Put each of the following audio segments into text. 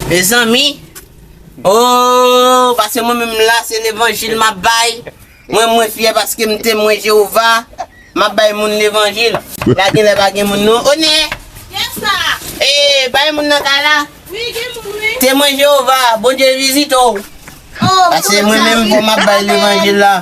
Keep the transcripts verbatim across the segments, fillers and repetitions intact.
Mezanmi, oh, paske mwen menm la, se levanjil m ap bay. Mwen, mwen fyè paske m temwen Jewova. M ap bay moun levanjil. La genlè pa gen moun non. One! Yes, sir. Eh, pa gen moun nan kay la? Wi, gen moun, wi. Temwen Jewova, Bondye vizite w. Oh, paske mwen menm, pou m ap bay levanjil la.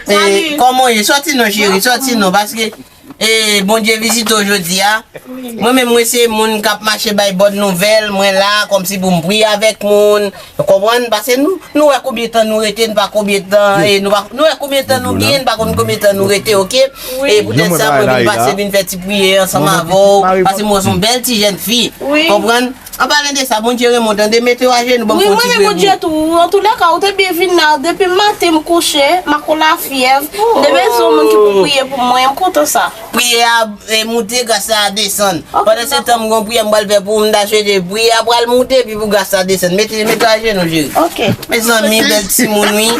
Eh, kòman w ye? Sòti non, cheri, sòti non, paske, eh, Bondye vizite w jodi a. Mwen menm, mwen se moun k ap mache bay bòn nouvèl, mwen la kòmsi pou m priye avèk moun. Ou konprann? Paske nou, nou wè konbyen tan nou rete, nou pa konbyen tan, e nou pa, nou wè konbyen tan nou gen, nou pa konn konbyen tan nou rete, oke? E poutèt sa, mwen vin pase, vin fè ti priyè ansanm avè w, paske mwen se yon bèl ti jèn fi. Konprann? An palan de sa, Bondye renmen w, tande, mete w ajenou, ban m fè yon ti priye pou ou. Wi, mwen renmen Bondye tou. Antoulèka, ou te byen vin la. Depi maten m kouche, m ak yon lafyèv. M te bezwen yon moun ki pou priye pou mwen, m kontan sa. Priyè a, e, moute, gras la desann. Pandan se tan, m gon priyè m pral fè pou ou, m ta swete priyè a pral moute, epi pou gras la desann. Mete, mete ajenou, cheri. Mezanmi, bèl timoun, wi.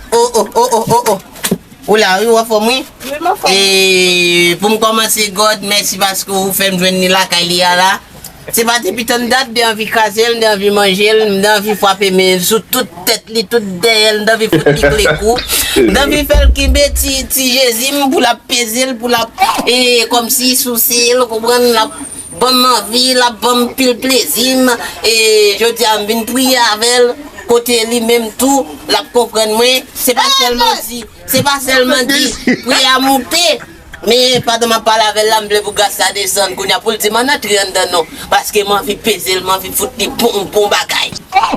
Oh, oh, oh, oh, oh, oh. Ou la, wi, w anfòm, wi. Wi, m anfòm. E, pou m kòmanse, God, mèsi paske ou fè m jwenn li lakay li a la. Se pa depi tan dat m te anvi kraze l, m te anvi manje l, m te anvi frape men sou tout tèt li, tout dèyè l, m te anvi fout li kle kou. M te anvi fè l kenbe ti, ti Jezi m pou l ap peze l, pou l ap, e, kòmsi souse l, konprann, l ap ban m anvi, l ap ban m pil plezi m. E, jodi a, m vin priye avè l, kote li menm tou, l ap konprann mwen. Se pa sèlman di, se pa sèlman di, priyè a moute. Men pandan m ap pale avè l la, m vle pou gras la desann. Kounye a pou l di m ann antre anndan non. Paske m anvi peze l, m anvi fout li bon, bon bagay.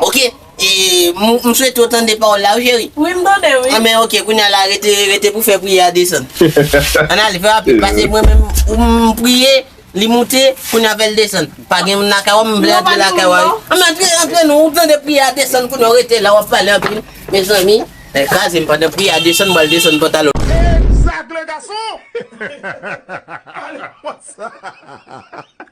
Oke? E m, m swete w tande pawòl la, wi, cheri. Wi, m tande, wi. Anben, oke, kounye a la, rete, rete pou fè priyè a desann. Ann ale, fè rapid, paske mwen menm, m priye, li moute, kounye a fè l desann. Pa gen moun lakay w, m vle antre lakay w, wi. Ann antre, antre non, ou tande priyè a desann, kounye a w rete la, w ap pale anpil. Mezanmi, nèg kraze m pandan priyè a desann, m pral desann pantalon. Exact, le garçon! Allez, what's up?